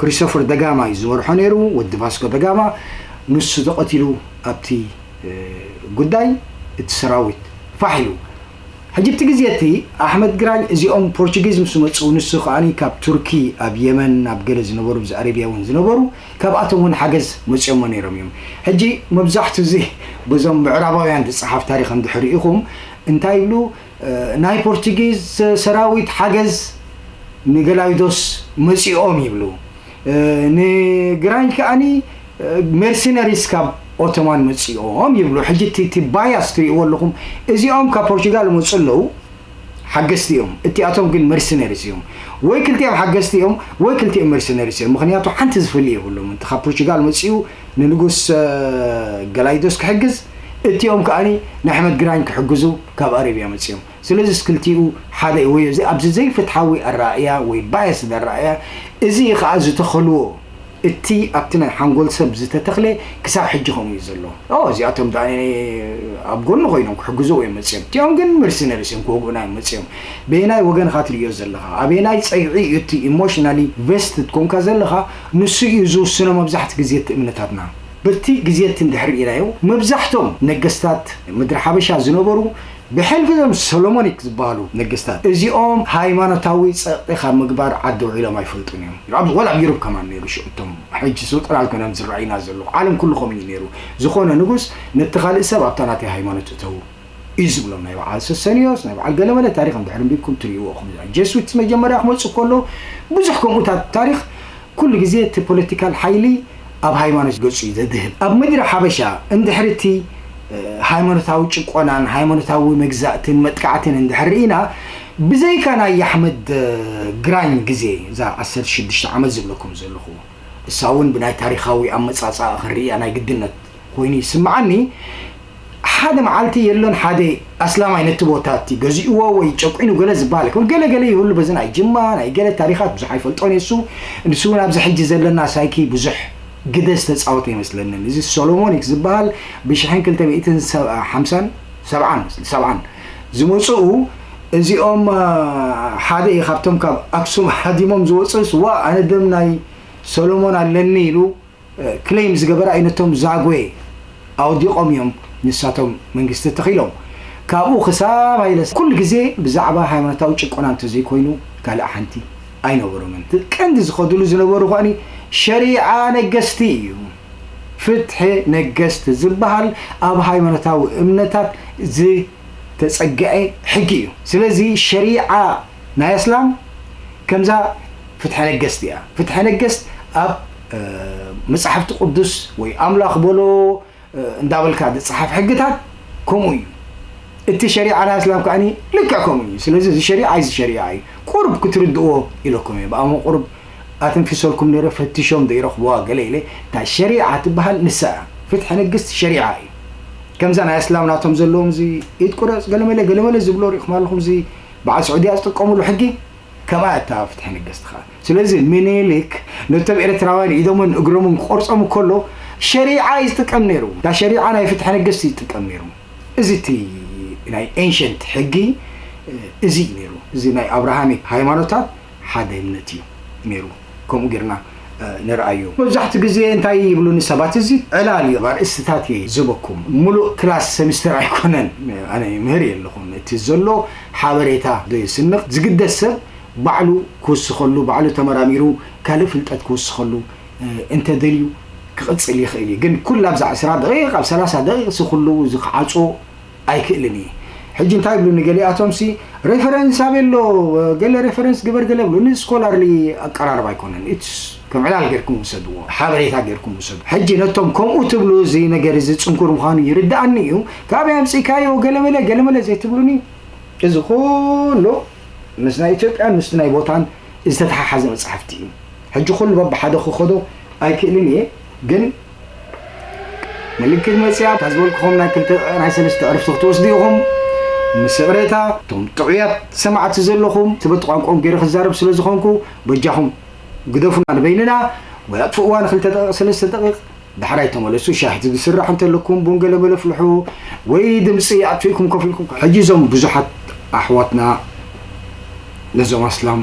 ክሪስቶፈር ደጋማ እዩ ዝመርሖ ነይሩ፣ ወዲ ቫስኮ ደጋማ። ንሱ ተቐቲሉ ኣብቲ ጉዳይ፣ እቲ ሰራዊት ፋሕ ኢሉ። ሕጂ እቲ ግዜ እቲ ኣሕመድ ግራኝ እዚኦም ፖርቹጊዝ ምስ መፁ ንሱ ከዓኒ ካብ ቱርኪ ኣብ የመን ኣብ ገለ ዝነበሩ ብዚ ኣረቢያ እውን ዝነበሩ ካብኣቶም እውን ሓገዝ መፅኦሞ ነይሮም እዮም። ሕጂ መብዛሕቱ እዚ በዞም ምዕራባውያን ዝፀሓፍ ታሪክ እንድሕር ኢኹም እንታይ ይብሉ ናይ ፖርቹጊዝ ሰራዊት ሓገዝ ንገላይዶስ መፂኦም ይብሉ። ንግራኝ ከዓኒ ሜርሲነሪስ ካብ ኦቶማን መፂኦም ይብሉ። ሕጂ እቲ ባያስ ትሪእዎ ኣለኹም። እዚኦም ካብ ፖርቹጋል መፁ ኣለዉ ሓገዝቲ እዮም። እቲኣቶም ግን መርሲነሪስ እዮም። ወይ ክልቲኦም ሓገዝቲ እዮም ወይ ክልቲኦም መርሲነሪስ እዮም። ምክንያቱ ሓንቲ ዝፍሊ የብሎም። እቲ ካብ ፖርቹጋል መፂኡ ንንጉስ ገላይዶስ ክሕግዝ፣ እቲኦም ከዓኒ ንኣሕመድ ግራኝ ክሕግዙ ካብ ኣረብያ መፂኦም። ስለዚስ ክልቲኡ ሓደ ወይ እዚ ኣብዚ ዘይፍትሓዊ ኣረኣእያ ወይ ባየስ ኣረኣእያ እዚ ከዓ ዝተኸልዎ እቲ ኣብቲ ናይ ሓንጎል ሰብ ዝተተኽለ ክሳብ ሕጂ ከምኡ እዩ ዘሎ። እዚኣቶም ዳ ኣብ ጎኒ ኮይኖም ክሕግዝዎ እዮም መፅኦም። እቲኦም ግን መርሲነሪስ እዮም ክወግኡና እዮም መፅኦም። በየናይ ወገንካ ትርእዮ ዘለኻ ኣበየናይ ፀግዒ እዩ እቲ ኢሞሽናሊ ቨስትድ ኮንካ ዘለኻ ንሱ እዩ ዝውስኖ መብዛሕቲ ግዜ እቲ እምነታትና። በቲ ግዜ እቲ እንድሕር ርኢናዮ መብዛሕቶም ነገስታት ምድሪ ሓበሻ ዝነበሩ ብሕልፊ እዞም ሶሎሞኒክ ዝበሃሉ ነገስታት እዚኦም ሃይማኖታዊ ፀቕጢ ካብ ምግባር ዓዲ ውዒሎም ኣይፈልጡን እዮም። ኣብ ወላ ኣብ ዩሮፕ ከማን ነይሩ ሽዑ እቶም ሕጂ ስልጡናት ኮይኖም ዝረኣዩና ዘለዉ ዓለም ኩሉ ከምኡ እዩ ነይሩ። ዝኾነ ንጉስ ነቲ ካልእ ሰብ ኣብታ ናተይ ሃይማኖት እተዉ እዩ ዝብሎም። ናይ በዓል ሰሰንዮስ ናይ በዓል ገለመለ ታሪክ እንድሕር ኣንቢብኩም ትርእይዎ ኢኹም። ጀስዊትስ መጀመርያ ክመፁ ከለዉ ብዙሕ ከምኡታት ታሪክ ኩሉ ግዜ እቲ ፖለቲካል ሓይሊ ኣብ ሃይማኖት ገፁ እዩ ዘድህብ። ኣብ ምድሪ ሓበሻ እንድሕር እቲ ሃይማኖታዊ ጭቆናን ሃይማኖታዊ መግዛእትን መጥቃዕትን እንድሕር ርኢና ብዘይካ ናይ ኣሕመድ ግራኝ ግዜ እዛ ዓሰርተ ሽዱሽተ ዓመት ዝብለኩም ዘለኹ እሳ እውን ብናይ ታሪካዊ ኣመፃፅኣ ክንርእያ ናይ ግድነት ኮይኑ ይስምዓኒ። ሓደ መዓልቲ የሎን ሓደ ኣስላማይ ነቲ ቦታ እቲ ገዚእዎ ወይ ጨቂኑ ገለ ዝበሃል ኣይኮን። ገለ ገለ ይህሉ በዚ ናይ ጅማ ናይ ገለ ታሪኻት ብዙሕ ኣይፈልጦን እየ። እሱ ንሱ እውን ኣብዚ ሕጂ ዘለና ሳይኪ ብዙሕ ግደ ዝተፃወተ ኣይመስለንን። እዚ ሶሎሞኒክ ዝበሃል ብሽሕን ክልተ ሚእትን ሓምሳን ሰብዓን ሰብዓን ዝመፅኡ እዚኦም ሓደ እዩ ካብቶም ካብ ኣክሱም ሃዲሞም ዝወፅኡስ ዋ ኣነ ደም ናይ ሶሎሞን ኣለኒ ኢሉ ክሌም ዝገበረ ኣይነቶም ዛጉዌ ኣወዲቖም እዮም ንሳቶም መንግስቲ ተኺሎም። ካብኡ ክሳብ ሃይለ ኩሉ ግዜ ብዛዕባ ሃይማኖታዊ ጭቆና እንተዘይኮይኑ ካልእ ሓንቲ ኣይነበሮምን። እቲ ቀንዲ ዝኸድሉ ዝነበሩ ከኣኒ ሸሪዓ ነገስቲ እዩ። ፍትሒ ነገስቲ ዝበሃል ኣብ ሃይማኖታዊ እምነታት ዝተፀግዐ ሕጊ እዩ። ስለዚ ሸሪዓ ናይ ኣስላም ከምዛ ፍትሐ ነገስት እያ። ፍትሐ ነገስት ኣብ መፅሓፍቲ ቅዱስ ወይ ኣምላኽ በሎ እንዳበልካ ዝፀሓፍ ሕግታት ከምኡ እዩ። እቲ ሸሪዓ ናይ ኣስላም ከኣኒ ልክዕ ከምኡ እዩ። ስለዚ እዚ ሸሪዓ እዚ ሸሪዓ እዩ። ቁሩብ ክትርድእዎ ኢለኩም እየ። ብኣሞ ቁሩብ ኣተንፊሰልኩም ነይረ፣ ፈቲሾም ዘይረኽብዋ ገለ ኢለ። እታ ሸሪዓ ትበሃል ንሳ እያ። ፍትሒ ንግስቲ ሸሪዓ እዩ። ከምዛ ናይ ኣስላም ናቶም ዘለዎም እዚ ኢድ ቁረጽ ገለመለ ገለመለ ዝብሎ ሪእኹም ኣለኹም። እዚ በዓል ስዑድያ ዝጥቀምሉ ሕጊ ከምኣ እታ ፍትሒ ነገስቲ ኸኣ። ስለዚ ምኒልክ ነቶም ኤርትራውያን ኢዶምን እግሮምን ክቆርጾም ከሎ ሸሪዓ እዩ ዝጥቀም ነይሩ። እታ ሸሪዓ ናይ ፍትሒ ነገስቲ ይጥቀም ነይሩ። እዚ እቲ ናይ ኤንሸንት ሕጊ እዚ እዩ ነይሩ። እዚ ናይ ኣብርሃሚክ ሃይማኖታት ሓደ እምነት እዩ ነይሩ። ከምኡ ጌርና ንርኣዮ። መብዛሕትኡ ግዜ እንታይ ይብሉኒ ሰባት፣ እዚ ዕላል እዩ፣ ኣርእስትታት እየ ዝህበኩም። ሙሉእ ክላስ ሰሚስተር ኣይኮነን፣ ኣነ ይምህር የለኹን። እቲ ዘሎ ሓበሬታ ዶ የስንቕ፣ ዝግደስ ሰብ ባዕሉ ክውስኸሉ፣ ባዕሉ ተመራሚሩ ካልእ ፍልጠት ክውስኸሉ፣ እ፣ እንተደልዩ ክቕጽል ይኽእል እዩ። ግን ኩሉ ኣብዛ ዕስራ ደቂቕ፣ ኣብ ሰላሳ ደቂቕ እዚ ኩሉ እዚ ክዓጾ ኣይክእልን እየ። ሕጂ እንታይ ይብሉኒ ገሊኣቶምሲ፣ ሬፈረንስ ኣበይ ኣሎ፣ ገለ ሬፈረንስ ግበር ገለ ይብሉኒ። ስኮላርሊ ኣቀራርባ ኣይኮነን። ኢትስ ከም ዕላል ጌርኩም ውሰድዎ፣ ሓበሬታ ጌርኩም ውሰዱ። ሕጂ ነቶም ከምኡ ትብሉ እዚ ነገር እዚ ጽንኩር ምዃኑ ይርድኣኒ እዩ። ካበይ ኣምጺእካዮ ገለመለ ገለመለ ዘይትብሉኒ፣ እዚ ኩሉ ምስ ናይ ኢትዮጵያን ምስቲ ናይ ቦታን ዝተተሓሓዘ መጻሕፍቲ እዩ። ሕጂ ኩሉ በብሓደ ክኸዶ ኣይክእልን እየ፣ ግን ምልክት መጽያ እታ ዝበልኩኹም ናይ ክልተ ናይ ሰለስተ ዕረፍቲ ክትወስዱ ኢኹም። ምስ ይቕሬታ፣ እቶም ጥዑያት ሰማዕቲ ዘለኹም፣ እቲ በቲ ቋንቋኦም ገይረ ክዛረብ ስለ ዝኾንኩ፣ በጃኹም ግደፉና ንበይንና፣ ወይ ኣጥፍእዋ ንክልተ ደቂቕ፣ ሰለስተ ደቂቕ። ዳሕራይ ተመለሱ፣ ሻሂ ዝስራሕ እንተለኩም ቡን ገለመለ ኣፍልሑ፣ ወይ ድምፂ ኣጥፊእኩም ኮፍ ኢልኩም። ሕጂ እዞም ብዙሓት ኣሕዋትና ነዞም ኣስላም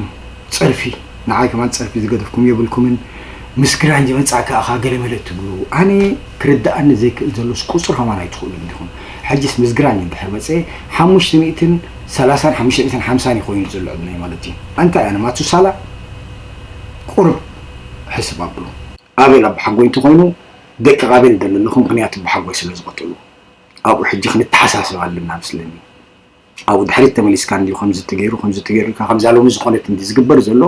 ፀርፊ፣ ንዓይ ከማን ፀርፊ ዝገደፍኩም የብልኩምን፣ ምስ ግራኝ ዝመፃእካ ኢኻ ገለመለ ትብሉ። ኣነ ክርድኣኒ ዘይክእል ዘሎስ ቁፅሪ ከማን ኣይትኽእሉን ዲኹም? ሕጂስ ምስ ግራኝ እንድሕር መፀ ሓሙሽተ ሚእትን ሰላሳን ሓሙሽተ ሚእትን ሓምሳን እዩ ኮይኑ ዘሎ ዕድመይ ማለት እዩ። ኣንታይ ኣነ ማቱሳላ ቁርብ ሕስብ ኣብሉ። ኣቤል ኣቦሓጎይ እንተኾይኑ፣ ደቂ ኣቤል ደለለኹ፣ ምኽንያቱ ኣቦሓጎይ ስለ ዝቐተሉ። ኣብኡ ሕጂ ክንተሓሳሰብ ኣለና መስለኒ። ኣብኡ ድሕሪት ተመሊስካ እንድዩ ከምዚ ትገይሩ፣ ከምዚ ትገይሩ ኢልካ፣ ከምዛ ሎሚ ዝኾነት እንዲ ዝግበር ዘሎ።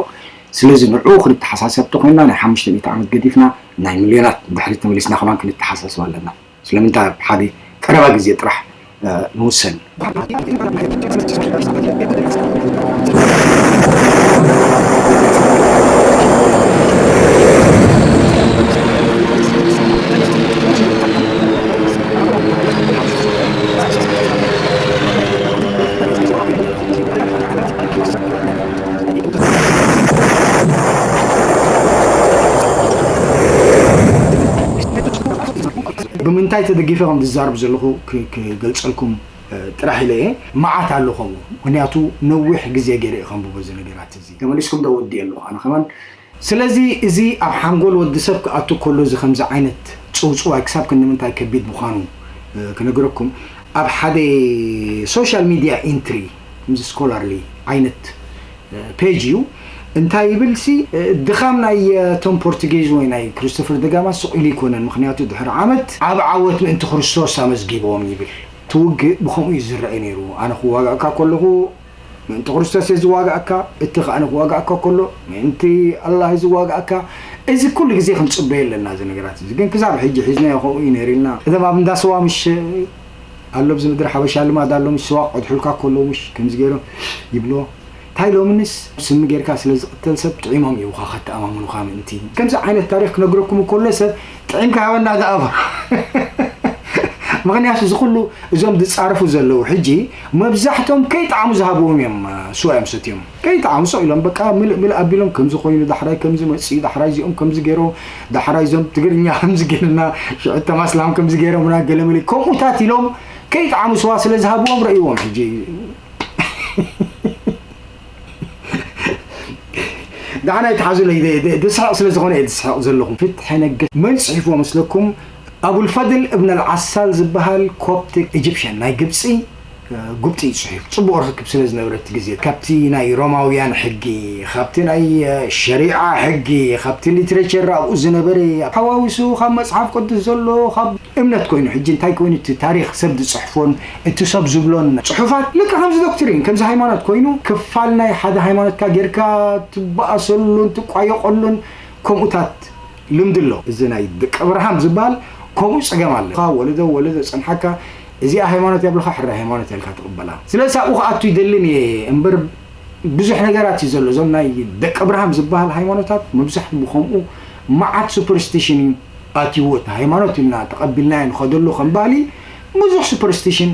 ስለዚ ንዕኡ ክንተሓሳሰብ ተኾይንና፣ ናይ ሓሙሽተ ሚእቲ ዓመት ገዲፍና፣ ናይ ሚልዮናት ድሕሪት ተመሊስና ከማን ክንተሓሳሰብ ኣለና። ስለምንታይ ኣብ ሓደ ቀረባ ግዜ ጥራሕ፣ እ፣ ንውሰን? ብምንታይ ተደጊፈ ከም ዝዛረብ ዘለኹ ክ-፣ ክገልጸልኩም፣ እ፣ ጥራሕ ኢለ እየ። መዓት ኣሎ ከምኡ። ምኽንያቱ ነዊሕ ግዜ ገይረ እየ ከንብቦ እዚ ነገራት እዚ። ተመሊስኩም ዶ ወዲ ኣለኹ ኣነ ከማን። ስለዚ እዚ ኣብ ሓንጎል ወዲ ሰብ ክኣቱ ከሎ እዚ ከምዚ ዓይነት ጽውጽዋይ ክሳብ ክንዲ ምንታይ ከቢድ ምዃኑ፣ እ፣ ክነግረኩም። ኣብ ሓደ ሶሻል ሚድያ ኢንትሪ፣ ከምዚ ስኮላርሊ ዓይነት ፔጅ እዩ። እንታይ ይብል ሲ፣ ድኻም ናይ፣ እ፣ ቶም ፖርቱጌዝ ወይ ናይ ክሪስቶፈር ደጋማ ስቕ ኢሉ ኣይኮነን፣ ምኽንያቱ ድሕሪ ዓመት ዓቢ ዓወት ምእንቲ ክርስቶስ ኣመዝጊቦም ይብል። እቲ ውግእ ብኸምኡ እዩ ዝረአ ነይሩ። ኣነ ክዋጋእካ ከለኹ ምእንቲ ክርስቶስ እየ ዝዋጋእካ፣ እቲ ኸኣ ኣነ ክዋጋእካ ከሎ ምእንቲ ኣላህ እዩ ዝዋጋእካ። እዚ ኩሉ ግዜ ክንጽበዮ ኣለና እዚ ነገራት እዚ። ግን ክሳብ ሕጂ ሒዝናዮ ከምኡ እዩ ነይሩ ኢልና። እዞም ኣብ እንዳ ስዋ ምሽ ኣሎ ኣብዚ ምድሪ ሓበሻ ልማድ ኣሎ፣ ምስ ስዋ ክቐድሑልካ ከለዉ ምሽ ከምዚ ገይሮም ይብልዎ። እንታይ ሎምንስ ስሚ ጌርካ ስለ ዝቕተል ሰብ ጥዒሞም ይህቡኻ ከተኣማምኑኻ ምእንቲ። ከምዚ ዓይነት ታሪኽ ክነግረኩም ከሎ ሰብ ጥዒምካ ሃበና ደኣ እባ። ምኽንያቱ እዚ ኩሉ እዞም ዝጻረፉ ዘለዉ ሕጂ መብዛሕቶም ከይጠዓሙ ዝሃብዎም እዮም፣ ስዋ እዮም ሰትዮም። ከይጠዓሙ ስቕ ኢሎም በቃ ምልእ ምልእ ኣቢሎም ከምዚ ኮይኑ ዳሕራይ ከምዚ መጽኡ ዳሕራይ እዚኦም ከምዚ ገይሮም ዳሕራይ እዞም ትግርኛ ከምዚ ገይርና ሽዑ እቶም ኣስላም ከምዚ ገይሮምና ገለመለ ከምኡታት ኢሎም ከይጠዓሙ ስዋ ስለ ዝሃብዎም ረእይዎም ሕጂ። ደሓን ኣይትሓዙለይ፣ ደ-፣ ደ-፣ ድስሕቕ ስለ ዝኾነ እየ ድስሕቕ ዘለኹ። ፍትሐ ነገስት መን ጽሒፍዎ መስለኩም? ኣቡልፈድል እብን ኣልዓሳል ዝበሃል ኮፕቲክ ኢጅፕሽን ናይ ግብጺ፣ እ፣ ጉብጢ እዩ ጽሒፉ። ጽቡቕ ርኽክብ ስለ ዝነበረ እቲ ግዜ ካብቲ ናይ ሮማውያን ሕጊ፣ ካብቲ ናይ፣ እ፣ ሸሪዓ ሕጊ፣ ካብቲ ሊትሬቸር ኣብኡ ዝነበረ ሓዋዊሱ ካብ መጽሓፍ ቅዱስ ዘሎ ካብ እምነት ኮይኑ፣ ሕጂ እንታይ ኮይኑ እቲ ታሪኽ ሰብ ዝጽሕፎን እቲ ሰብ ዝብሎን ጽሑፋት ልክዕ ከምዚ ዶክትሪን፣ ከምዚ ሃይማኖት ኮይኑ፣ ክፋል ናይ ሓደ ሃይማኖትካ ጌርካ ትበኣሰሉን ትቋየቐሉን ከምኡታት ልምዲ ኣሎ። እዚ ናይ ደቂ ኣብርሃም ዝበሃል ከምኡ ጸገም ኣለ። ካብ ወለዶ ወለዶ ጸንሓካ እዚኣ ሃይማኖት የብልካ፣ ሕራይ ሃይማኖት የልካ ትቕበላ። ስለዚ ኣብኡ ክኣቱ ይደልን እየ እምበር፣ ብዙሕ ነገራት እዩ ዘሎ። እዞም ናይ ደቂ ኣብርሃም ዝበሃል ሃይማኖታት መብዛሕትኡ ብኸምኡ መዓት ሱፐርስቲሽን እዩ ኣትይዎ። እቲ ሃይማኖት ኢልና ተቐቢልናዮ ንኸደሉ ከም ባህሊ ብዙሕ ሱፐርስቲሽን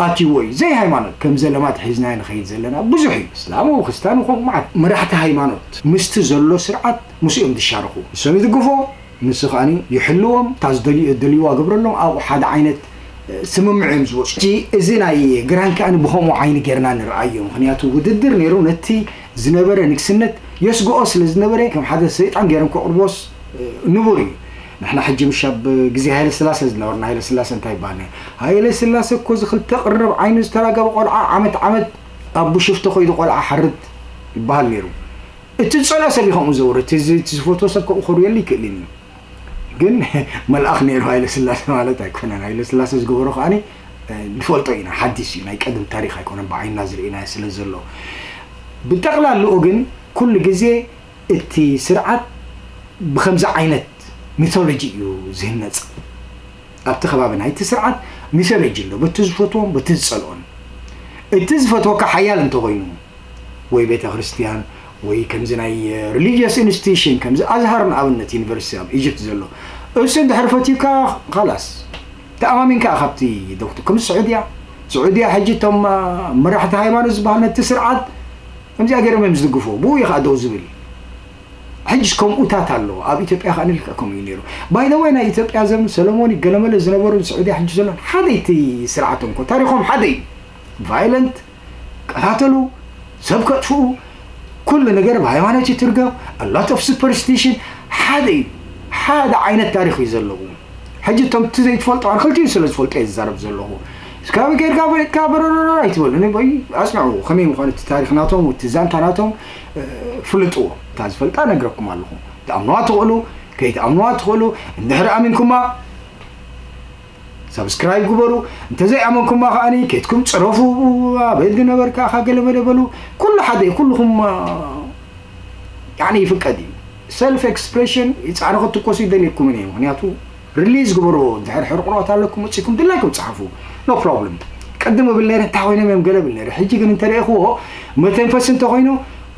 ኣትይዎ እዩ። ዘይ ሃይማኖት ከም ዘለማት ሒዝናዮ ንኸይድ ዘለና ብዙሕ እዩ። እስላም፣ ክርስቲያን ይኹን መዓት መራሕቲ ሃይማኖት ምስቲ ዘሎ ስርዓት ምስ እዮም ዝሻረኹ። ንሶም ይድግፎ፣ ንሱ ከኣኒ ይሕልዎም፣ እታ ዝደልዩ-፣ ደልይዋ ግብረሎም፣ ኣብኡ ሓደ ዓይነት፣ እ፣ ስምምዕ እዮም ዝወፁ። እቲ፣ እዚ ናይ ግራኝ ከኣኒ ብኸምኡ ዓይኒ ጌርና ንርኣዮ። ምኽንያቱ ውድድር ነይሩ፣ ነቲ ዝነበረ ንግስነት የስግኦ ስለ ዝነበረ፣ ከም ሓደ ሰይጣን ገይሮም ከቕርቦስ፣ እ፣ ንቡር እዩ። ንሕና ሕጂ ምሽ ኣብ ግዜ ሃይለ ስላሴ ዝነበርና፣ ሃይለ ስላሴ እንታይ ይበሃል ነይሩ? ሃይለ ስላሴ እኮ እዚ ክልተ ቅርብ ዓይኑ ዝተራገበ ቆልዓ ዓመት ዓመት ኣብ ብሽፍቶ ከይዱ ቆልዓ ሓርድ ይበሃል ነይሩ። እቲ ዝጸልኦ ሰብ እዩ ከምኡ ዘውርድ፣ እቲ ዝ-፣ እቲ ዝፈትዎ ሰብ ከምኡ ከርእየሉ ይክእል እዩ። ግን መልኣኽ ነይሩ ሃይለ ስላሴ ማለት ኣይኮነን። ሃይለ ስላሴ ዝገበሮ ከኣኒ፣ እ፣ ንፈልጦ ኢና፣ ሓዲስ እዩ፣ ናይ ቀደም ታሪኽ ኣይኮነን፣ ብዓይንና ዝርኢናዮ ስለ ዘሎ። ብጠቕላልኡ ግን ኩሉ ግዜ እቲ ስርዓት ብኸምዚ ዓይነት ሚቶሎጂ እዩ ዝህነጽ። ኣብቲ ከባቢ ናይቲ ስርዓት ሚቶሎጂ ኣሎ፣ በቲ ዝፈትዎን በቲ ዝጸልኦን። እቲ ዝፈትወካ ሓያል እንተኾይኑ፣ ወይ ቤተ ክርስቲያን፣ ወይ ከምዚ ናይ ሪሊጅየስ ኢንስቲትዩሽን፣ ከምዚ ኣዝሃር ንኣብነት ዩኒቨርሲቲ ኣብ ኢጅፕት ዘሎ፣ እሱ እንድሕር ፈትዩካ፣ ኻላስ፣ ተኣማሚንካ ኢኻ ካብቲ ዶክተር። ከምዚ ስዑድያ፣ ስዑድያ ሕጂ እቶም፣ አ፣ መራሕቲ ሃይማኖት ዝበሃል ነቲ ስርዓት ከምዚኣ ገይሮም እዮም ዝድግፍዎ። ብኡ እዩ ኸዓ ደው ዝብል። ሕጅስ ከምኡታት ኣለዎ። ኣብ ኢትዮጵያ ከኣ ልክዕ ከምኡ እዩ ነይሩ። ባይ ዘ ወይ ናይ ኢትዮጵያ ዘም ሰለሞን ገለመለ ዝነበሩን ስዑድያ ሕጂ ዘሎን ሓደ እቲ ስርዓቶም እኮ ታሪኾም ሓደ እዩ። ቫይለንት፣ ቀታተሉ፣ ሰብ ከጥፍኡ፣ ኩሉ ነገር ብሃይማኖት ይትርገም፣ a lot of superstition፣ ሓደ እዩ። ሓደ ዓይነት ታሪኽ እዩ ዘለዎ። ሕጂ እቶም እቲ ዘይትፈልጦ ኣነ ክልቲኡ ስለ ዝፈልጦ እየ ዝዛረብ ዘለኹ። እስካብ ጌርካ ፈሊጥካ በረረረ ኣይትበሉ። ንበይ ኣጽንዑ። ከመይ ምዃኑ እቲ ታሪኽ ናቶም፣ እቲ ዛንታ ናቶም፣ እ፣ ፍልጥዎ። እታ ዝፈልጣ ነግረኩም ኣለኹ። ትኣምንዋ ትኽእሉ፣ ከይትኣምንዋ ትኽእሉ። እንድሕር ኣሚንኩማ፣ ሳብስክራይብ ግበሩ። እንተዘይኣመንኩማ ከኣኒ፣ ኬድኩም ጽረፉ፣ ኣበይ ዝነበርካ ኢኻ ገለ መለ በሉ። ኩሉ ሓደ እዩ፣ ኩልኹም፣ አ፣ ያኒ ይፍቀድ እዩ። ሰልፍ ኤክስፕሬሽን፣ ጻዕሪ ክትኮሱ ይደልየኩምን እየ። ምኽንያቱ፣ ሪሊዝ ግበርዎ። እንድሕር ሕርቁሮት ኣለኩም፣ መጺእኩም ድላይኩም ጸሓፉ። ኖ ፕሮብለም። ቅድም እብል ነይረ፣ እንታይ ኮይኖም እዮም ገለ እብል ነይረ። ሕጂ ግን እንተረኤኽዎ፣ መተንፈሲ እንተኾይኑ፣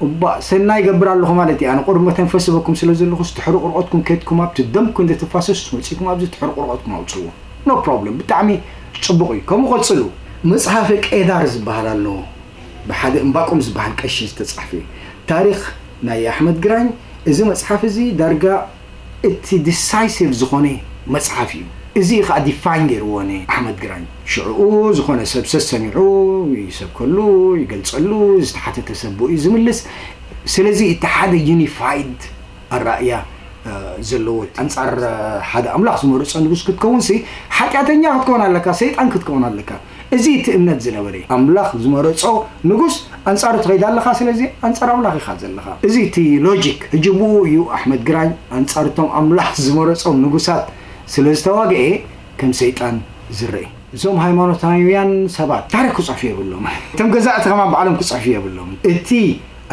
እባ ሰናይ ይገብር ኣለኹ ማለት እዩ። ኣነ ቁሩብ መተንፈሲ በኩም ስለ ዘለኹ፣ እስቲ ሕርቁሮትኩም ከድኩም ኣብቲ ደምኩም ዘተፋሰስ መጺእኩም ኣብዚ እቲ ሕርቁሮትኩም ኣውጽእዎ። ኖ ፕሮብለም። ብጣዕሚ ጽቡቕ እዩ። ከምኡ ቀጽሉ። መጽሓፈ ቄዳር ዝበሃል ኣሎ። ብሓደ እምባቆም ዝበሃል ቀሺ ዝተጻሕፈ እዩ። ታሪኽ ናይ ኣሕመድ ግራኝ፣ እዚ መጽሓፍ እዚ ዳርጋ እቲ ዲሳይሲቭ ዝኾነ መጽሓፍ እዩ። እዚ እዩ ኸዓ ዲፋይን ገይርዎ ነ ኣሕመድ ግራኝ። ሽዕኡ ዝኾነ ሰብ ሰሰሚዑ ይሰብከሉ፣ ይገልጸሉ፣ ዝተሓተተ ሰብ ብኡ እዩ ዝምልስ። ስለዚ እቲ ሓደ ዩኒፋይድ ኣራእያ፣ እ፣ ዘለዎ ኣንጻር፣ እ፣ ሓደ ኣምላኽ ዝመረጾ ንጉስ ክትከውንሲ፣ ሓጢኣተኛ ክትከውን ኣለካ፣ ሰይጣን ክትከውን ኣለካ። እዚ እቲ እምነት ዝነበረ እዩ። ኣምላኽ ዝመረጾ ንጉስ ኣንጻሩ ትኸይድ ኣለኻ፣ ስለዚ ኣንጻር ኣምላኽ ኢኻ ዘለኻ። እዚ እቲ ሎጂክ። ሕጂ ብኡ እዩ ኣሕመድ ግራኝ ኣንጻር እቶም ኣምላኽ ዝመረጾም ንጉሳት ስለ ዝተዋግኤ ከም ሰይጣን ዝረአ። እዞም ሃይማኖታውያን ሰባት ታሪኽ ክጽሕፉ የብሎም። እቶም ገዛእቲ ከማን ባዕሎም ክጽሕፉ የብሎም። እቲ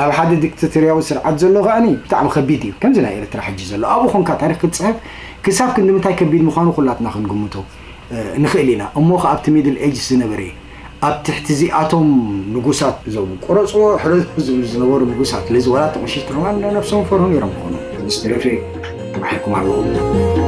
ኣብ ሓደ ዲክታቶርያዊ ስርዓት ዘሎ ከኣኒ ብጣዕሚ ከቢድ እዩ። ከምዚ ናይ ኤርትራ ሕጂ ዘሎ። ኣብኡ ኾንካ ታሪኽ ክትጽሕፍ ክሳብ ክንዲ ምንታይ ከቢድ ምዃኑ ኩላትና ክንግምቶ፣ እ፣ ንኽእል ኢና። እሞ ኸኣ ኣብቲ ሚድል ኤጅስ ዝነበረ፣ ኣብ ትሕቲ እዚኣቶም ንጉሳት እዞም ቁረጽዎ፣ ሕረዱ ዝብሉ ዝነበሩ ንጉሳት፣ ስለዚ ዋላ ተቐሺሽቲ ከማን ነብሶም ፈርሁ ነይሮም ይኾኑ። ብዝተረፈ ተባሂልኩም ኣለኹም።